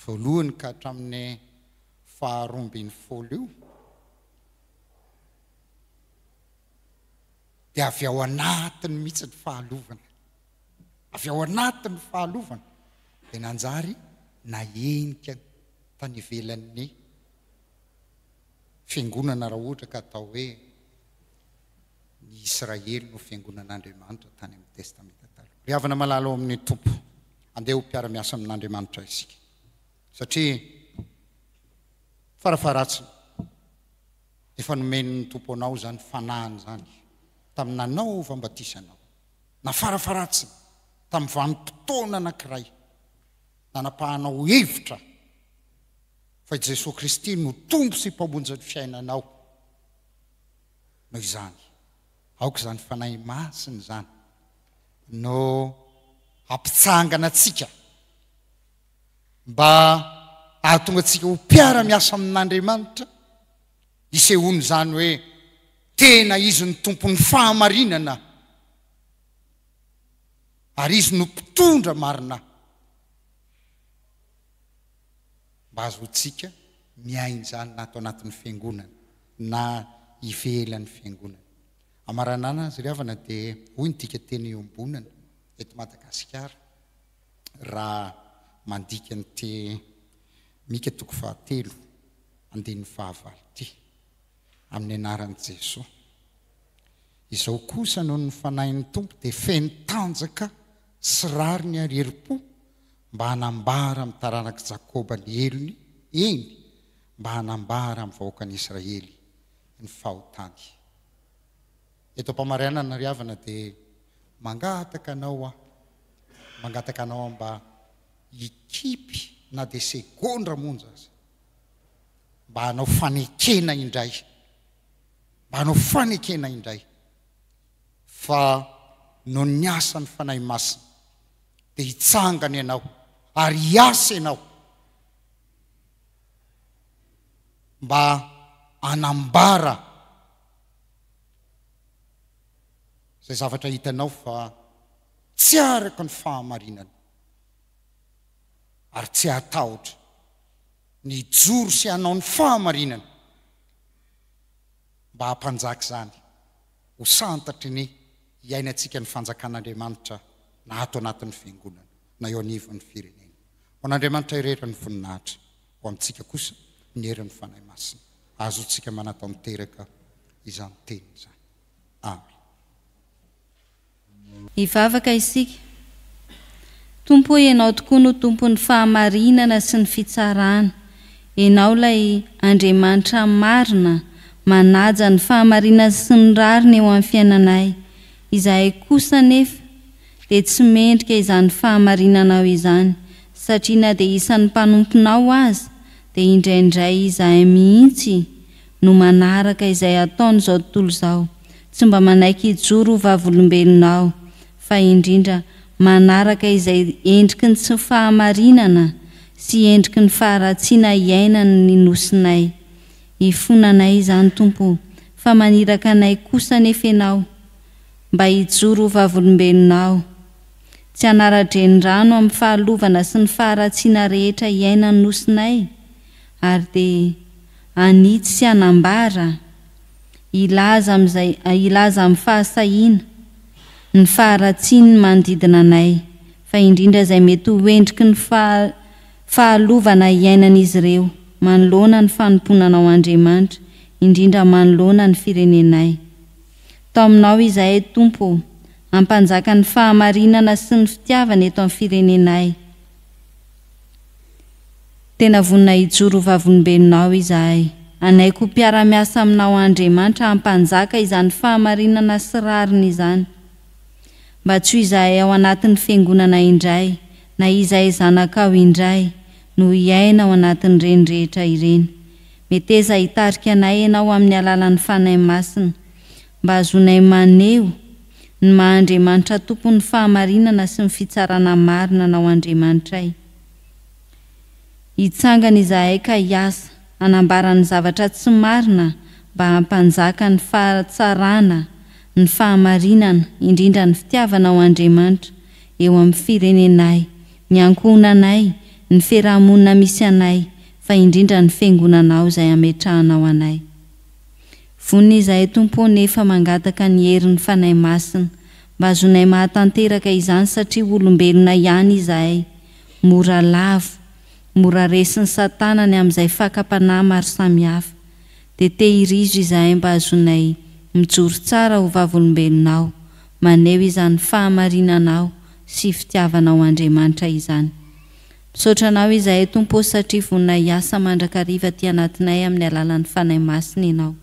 voalohany ka hatramin'ny faharoa ambin'ny folo io, dia avy ao anatiny mihitsy ny fahalovana. Avy ao anatin'ny fahalovana dia nanjary nahenika tany ivelan'ny fiangonana raha ohatra ka atao hoe ny Israely no fiangonan'Andriamanitra tany amin'ny Testamenta Taloha. Ry havana malala ao amin'ny Tompo, andeha ho mpiara-miasa amin'Andriamanitra isika satria farafaharatsiny efa nomen'ny Tompo anao izany fanahiny izany tamin'ny nanaovam-batisa anao. na farafaharatsiny tamin'ny vanim-potoana anankiray nanapahanao hevitra fa i Jesoa Kristy no Tompo sy Mpamonjy ny fiainanao. Noho izany, aoka izany Fanahy Masina izany no hampitsangana antsika mba hahatonga antsika ho mpiara-miasa amin'Andriamanitra, hisehoan'izany hoe tena Izy no Tompon'ny fahamarinana ary Izy no mpitondra marina mba hahazoantsika miaina izany na ato anatin'ny Fiangonana na ivelan'ny Fiangonana. Amaranana azy ry havana dia hoy ny dikanteny iombonana eto Madagasikara raha mandika an'ity Mika toko fahatelo andininy fahavalo ity. amin'ny anaran'i Jesoa. Izao kosa noho ny Fanahin'ny Tompo dia feno tanjaka sy rariny ary herim-po mba hanambara amin'ny taranak'i Jakoba ny helony, eny, mba hanambara amin'ny vahoakan'Israely ny fahotany. Eto am-pamarianana ry havana dia mangataka anao aho, mangataka anao aho mba hikipy na dia segondra monja aza mba hanao fanekena indray, mba hanao fanekena indray fa noho ny asan'ny Fanahy Masina dia hitsangana ianao ary hiasa ianao mba hanambara izay zavatra hitanao fa tsy araka ny fahamarinana ary tsy hatahotra ny hijoro sy hanao ny fahamarinana mba hampanjaka izany ho santatry ny hiainantsika ny fanjakan'Andriamanitra na ato anatin'ny fiangonana na eo anivon'ny firenena. Ho an'Andriamanitra irery ny voninahitra, ho amintsika kosa ny herin'ny Fanahy Masina ahazoantsika manatanteraka izany teny izany. Amen. Hivavaka isika. Tompo ô Ianao tokoa no Tompon'ny fahamarinana sy ny fitsarana. Ianao ilay Andriamanitra marina, manaja ny fahamarinana sy ny rariny eo amin'ny fiainanay. Izahay kosa anefa dia tsy mendrika izany fahamarinanao izany, satria na dia isan'ny mpanomponao aza dia indraindray izahay mihitsy. no manaraka izay ataon'izao tontolo izao, tsy mba manaiky hijoro ho vavolombelonao, fa indrindra manaraka izay endriky ny tsy fahamarinana sy endriky ny faharatsiana iainan'ny nosinay. Ifonanay izany, Tompo o, fa maniraka anay kosa anefa Ianao mba hijoro ho vavolombelonao, tsy hanara-drenirano amin'ny fahalovana sy ny faharatsiana rehetra iainan'ny nosinay, ary dia hanitsy sy hanambara, hilaza amin'izay, hilaza amin'ny fahasahiana, ny faharatsian'ny manodidina anay, fa indrindra izay mety ho endriky ny fahalovana iainan'izy ireo manoloana ny fanompoana anao Andriamanitra, indrindra manoloana ny firenenay. Taominao izahay Tompo ô, hampanjaka ny fahamarinana sy ny fitiavana eto amin'ny firenenay. Tena vonona hijoro ho vavolombelonao izahay. Hanaiky ho mpiara-miasa aminao Andriamanitra hampanjaka izany fahamarinana sy rariny izany. Mba tsy ho izahay ao anatin'ny fiangonana indray, na izahay zanakao indray, no hiaina ao anatin'ireny rehetra ireny. Meteza hitarika anay Ianao amin'ny alalan'ny Fanahy Masina, mba hahazoanay maneho ny maha Andriamanitra Tompon'ny fahamarinana sy ny fitsarana marina Anao Andriamanitray. Hitsangana izahay ka hiasa, hanambara ny zavatra tsy marina mba hampanjaka ny fahatsarana, ny fahamarinana, indrindra ny fitiavana ao Andriamanitra, eo amin'ny firenenay, ny ankohonanay, ny fiaraha-monina misy anay, fa indrindra ny Fiangonanao izay ametrahanao anay. Vonona izahay Tompo ô nefa mangataka ny herin'ny Fanahy Masina mba azonay mahatanteraka izany satria olombelona ihany izahay, mora lavo, mora resin'i satana ny amin'izay fakam-panahy maro samihafa. Dia tehirizo izahay mba azonay mijoro tsara ho vavolombelonao, maneho izany fahamarinanao sy fitiavanao Andriamanitra izany. Misaotra Anao izahay Tompo ô satria vonona hiasa mandrakariva aty anatinay amin'ny alalan'ny Fanahy Masina Ianao.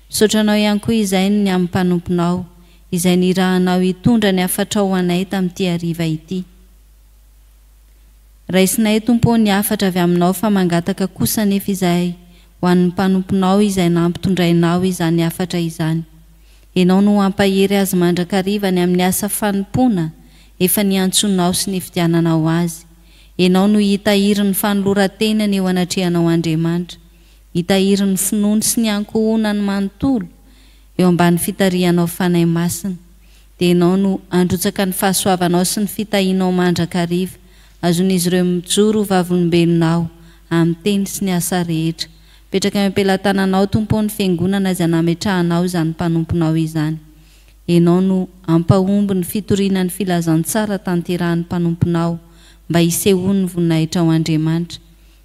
Misaotra Anao ihany koa izahay ny amin'ny mpanomponao izay nirahanao hitondra ny hafatrao ho anay tamin'ity hariva ity. Raisinay Tompo ô ny hafatra avy aminao fa mangataka kosa anefa izahay ho an'ny mpanomponao izay nampitondrainao izany hafatra izany. Ianao no hampahery azy mandrakariva ny amin'ny asa fanompoana efa niantsoanao sy nifidiananao azy. Ianao no hitahiry ny fanoloran-tenany eo anatrehanao Andriamanitra. Hitahiry ny finoany sy ny ankohonany manontolo eo ambany fitarihanao Fanahy Masina. Dia Ianao no handrotsaka ny fahasoavanao sy ny fitahianao mandrakariva. Azon'izy ireo mijoro ho vavolombelonao amin'ny teny sy ny asa rehetra. Mipetraka eo am-pelatananao, Tompo ô, ny Fiangonana izay nametrahanao izany mpanomponao izany. Ianao no hampahomby ny fitoriana ny filazantsara tanterahan'ny mpanomponao mba hisehoan'ny voninahitrao Andriamanitra.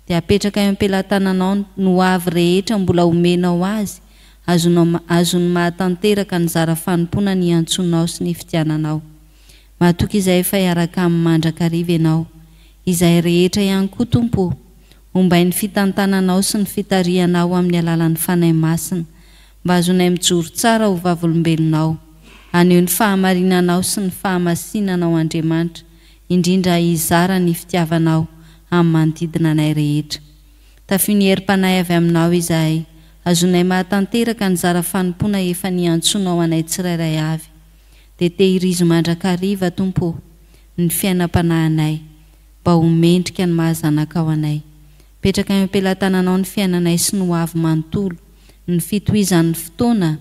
Dia apetraka eo am-pelatananao ny ho avy rehetra mbola homenao azy, azonao azony mahatanteraka ny zara fanompoana niantsoanao sy nifidiananao. Matoky izahay fa hiaraka aminy mandrakariva Ianao. Izahay rehetra ihany koa, Tompo ô, hombain'ny fitantananao sy ny fitarihanao amin'ny alalan'ny Fanahy Masina, mba hahazoanay mijoro tsara ho vavolombelonao, haneho ny fahamarinanao sy ny fahamasinanao Andriamanitra, indrindra hizara ny fitiavanao amin'ny manodidina anay rehetra. Tafio ny herim-panahy avy aminao izahay, hahazoanay mahatanteraka ny zara fanompoana efa niantsoanao anay tsirairay avy. Dia tehirizo mandrakariva, Tompo ô, ny fiainam-panahinay, mba ho mendrika ny maha zanakao anay. Petraka eo am-pelatananao ny fiainanay sy ny ho avy manontolo, ny fitohizan'ny fotoana,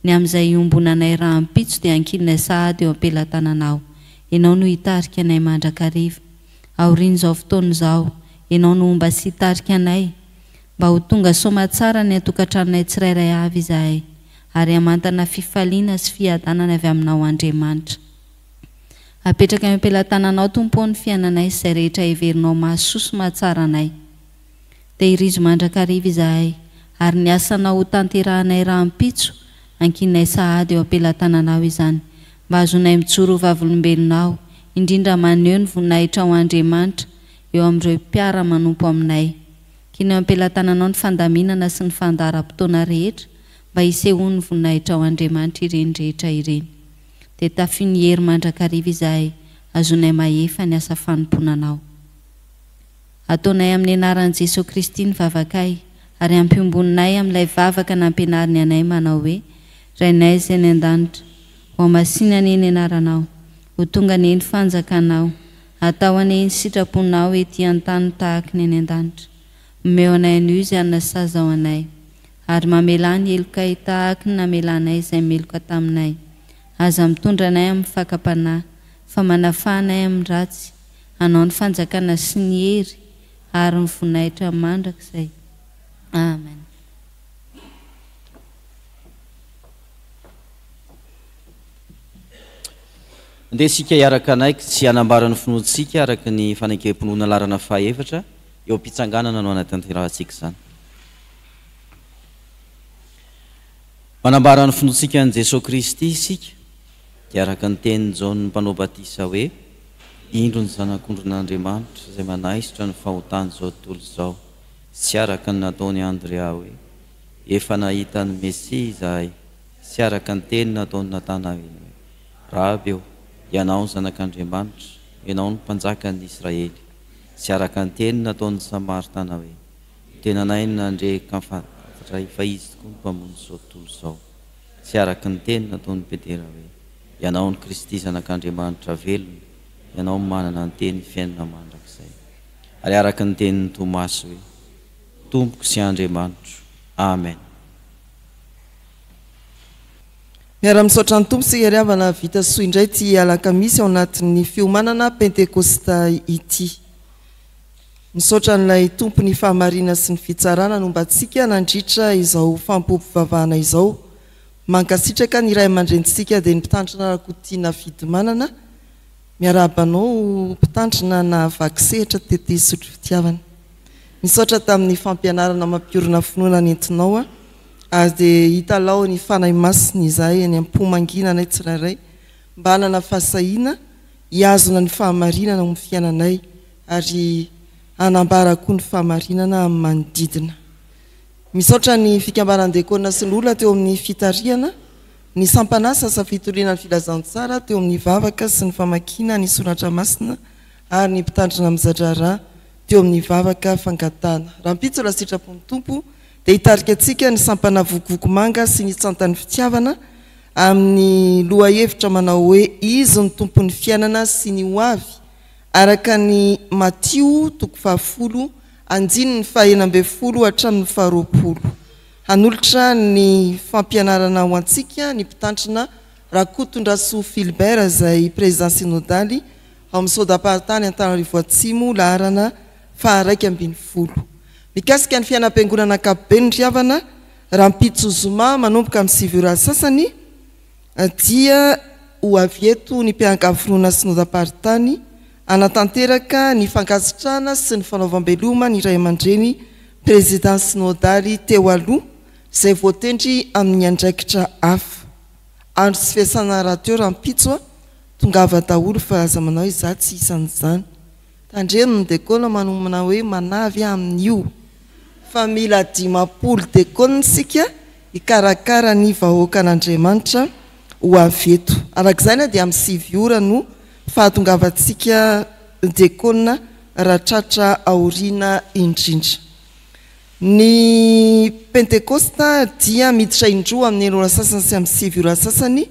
ny amin'izay iombonanay rahampitso dia ankininay sahady eo am-pelatananao. Ianao no hitarika anay mandrakariva. Aorian'izao fotoana izao, Ianao no homba sy hitarika anay, mba ho tonga soamatsara any an-tokantranonay tsirairay avy izahay, ary hamantana fifaliana sy fiadanana avy Aminao Andriamanitra. Apetraka eo am-pelatananao, Tompo ô, ny fiainanay sy izay rehetra heverinao mahasoa sy mahatsara anay. Tehirizo mandrakariva izahay, ary ny asanao ho tanterahanay rahampitso, ankininay sahady eo am-pelatananao izany, mba hahazoanay mijoro ho vavolombelonao, indrindra maneho ny voninahitrao Andriamanitra eo amin'ireo mpiara-manompo aminay. Ankino eo am-pelatananao ny fandaminana sy ny fandaharam-potoana rehetra mba hisehoan'ny voninahitrao Andriamanitra ireny rehetra ireny. Dia tafio ny hery mandrakariva izahay, hahazoanay mahefa ny asa fanompoana Anao. Ataonay amin'ny anaran'i Jesoa Kristy ny vavakay. Ary ampionboninay amin'ilay vavaka nampianariny anay manao hoe, Rainay izay any an-danitra, hohamasina anie ny anaranao, ho tonga anie ny fanjakanao, atao anie ny sitraponao ety an-tany tahaky ny any an-danitra. Omeo anay anio izay hanina sazy ao anay. Ary mamelà ny helokay tahaky ny namelanay izay meloka taminay. Aza mitondra anay amin'ny fakam-panahy, fa manafaha anay amin'ny ratsy, Anao ny fanjakana sy ny hery ary ny voninahitra mandrakizay. Amen. Andeha isika hiaraka hanaiky sy hanambara ny finoantsika araka ny fanekem-pinoana laharana fahaefatra, eo am-pitsanganana no hanatanterahantsika izany. Manambara ny finoantsika an'i Jesoa Kristy isika, dia araka ny tenin'i Jaona Mpanao Batisa hoe, Indro ny Zanak'ondrin'Andriamanitra izay manaisotra ny fahotan'izao tontolo izao, sy araka ny nataon'i Andrea hoe, Efa nahita ny Mesia izahay, sy araka ny teny nataon'i Natanaela hoe, Raby ô, Ianao no Zanak'Andriamanitra, Ianao no Mpanjakan'ny Israely, sy araka ny teny nataon'ny Samaritana hoe, Tenanay no nandre ka fantatray fa Izy tokoa no Mpamonjy izao tontolo izao, sy araka ny teny nataon'i Petera hoe, Ianao no Kristy Zanak'Andriamanitra velona, Ianao no manana ny teny fiainana mandrakizay. Ary araka ny tenin'i Tomasy hoe, Tompoko sy Andriamanitro. Amen. Miara-misaotra ny Tompo isika ry havana vita soa indray ity alakamisy ao anatin'ny fiomanana Pentekosta ity. Misaotra an'ilay Tompon'ny fahamarina sy ny fitsarana nomba antsika nandritra izao fampiompivavahana izao. Mankasitraka ny ray aman-drenintsika dia ny Mpitandrina Rakototiana Fidimanana. Miarahaba anao Mpitandrina nahavaky sehatra tety Isotry Fitiavana. Misaotra tamin'ny fampianarana mampiorina finoana nentinao ary dia hitalaho ny Fanahy Masina izahay eny am-po mangina anay tsirairay mba hanana fahasahiana hihazona ny fahamarinana ao amin'ny fiainanay ary hanambara koa ny fahamarinana amin'ny manodidina. Misaotra ny fikambanan-dekona sy ny olona teo amin'ny fitarihana ny sampan'asa asa fitoriana ny filazantsara teo amin'ny vavaka sy ny famakiana ny soratra masina ary ny mpitandrina miza-draharaha teo amin'ny vavaka fangatahana. Rahampitso raha sitrapon'ny Tompo dia hitarika antsika ny sampana Vokovoko Manga sy ny Tsantan'ny Fitiavana amin'ny lohahevitra manao hoe Izy no Tompon'ny fiainana sy ny ho avy Araka ny Matio toko fahafolo andininy fahenina ambinifolo hatramin'ny faharoapolo. Hanolotra ny fampianarana ho antsika ny mpitandrina Rakotondrasoa Philbert izay Prezidà Synodaly ao amin'ny Sodam-paritany Antananarivo Atsimo laharana faha-11. Mikasika ny fiainam-piangonana ankapobeny ry havana, rahampitso zoma manomboka amin'ny sivy ora sasany, dia ho avy eto ny mpiangavirona synodam-paritany hanatanteraka ny fankasitrahana sy ny fanaovam-beloma ny ray aman-dreny Prezidà synodaly teo aloha izay voatendry amin'ny andraikitra hafa. Andro tsy fiasana rahateo rahampitso a! Tongava daholo fa aza manao izaho tsy isan'izany. Tandremo ny dekona manomana hoe manavy amin'io fa mila 50 dekona isika hikarakara ny vahoakan'Andriamanitra ho avy eto. Araka izany dia amin'ny sivy ora no fahatongavantsika dekona raha tratra aoriana indrindra. Ny Pentekosta dia miditra indroa amin'ny enina ora sasany sy amin'ny sivy ora sasany.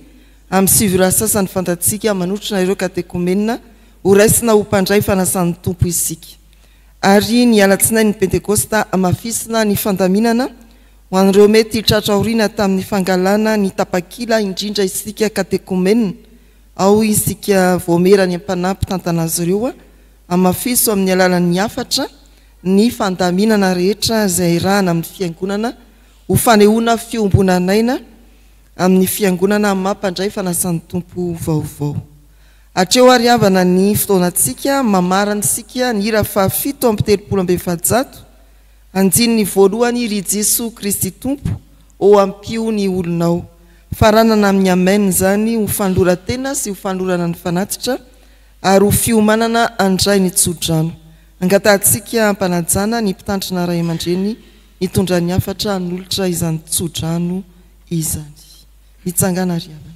Amin'ny sivy ora sasany fantatsika manotrona ireo katekomenina Ho raisina ho mpandray fanasan'ny Tompo isika. Ary ny alatsinain'ny Pentekosta hamafisina ny fandaminana ho an'ireo mety tratra aoriana tamin'ny fangalana ny tapakila indrindra isika katekomena, ao isika vaomiera ny am-panahy mpitantana azy ireo, hamafiso amin'ny alalan'ny hafatra ny fandaminana rehetra izay irahana amin'ny Fiangonana ho fanehoana fiombonan'aina amin'ny Fiangonana amin'ny maha mpandray fanasan'ny Tompo vaovao. Hatreo ary havana ny fotoanantsika, mamarana isika ny hira faha 437, andininy voalohany Ry Jesoa Kristy Tompo ô ampio ny olonao. Faranana amin'ny Amen izany ho fanoloran-tena sy ho fanolorana ny fanatitra ary ho fiomanana handray ny tso-drano. Angatahantsika am-panajana ny mpitandrina ray aman-dreny hitondra ny hafatra hanolotra izany tso-drano izany. Mitsangàna ry havana.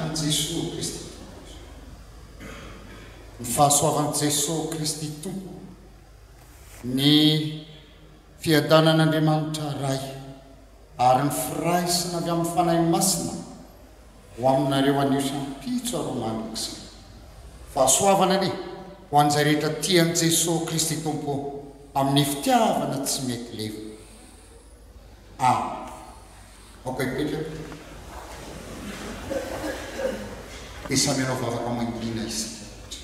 anaran'i Jesoa Kristy Tompo izao. Ny fahasoavan'i Jesoa Kristy Tompo, ny fiadanan'Andriamanitra Ray ary ny firaisana avy amin'ny Fanahy Masina ho aminareo anio sy ampitso ary ho mandrakizay. Fahasoavana anie ho an'izay rehetra tia an'i Jesoa Kristy Tompo amin'ny fitiavana tsy mety levona. Amen. Aoka hipetraka. Dia samy hanao vavaka mangina isika rehetra.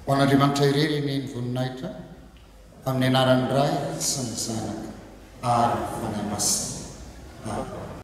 Ho an'Andriamanitra irery anie ny voninahitra, amin'ny anaran'ny Ray sy ny Zanaka ary ny Fanahy Masina. Amen.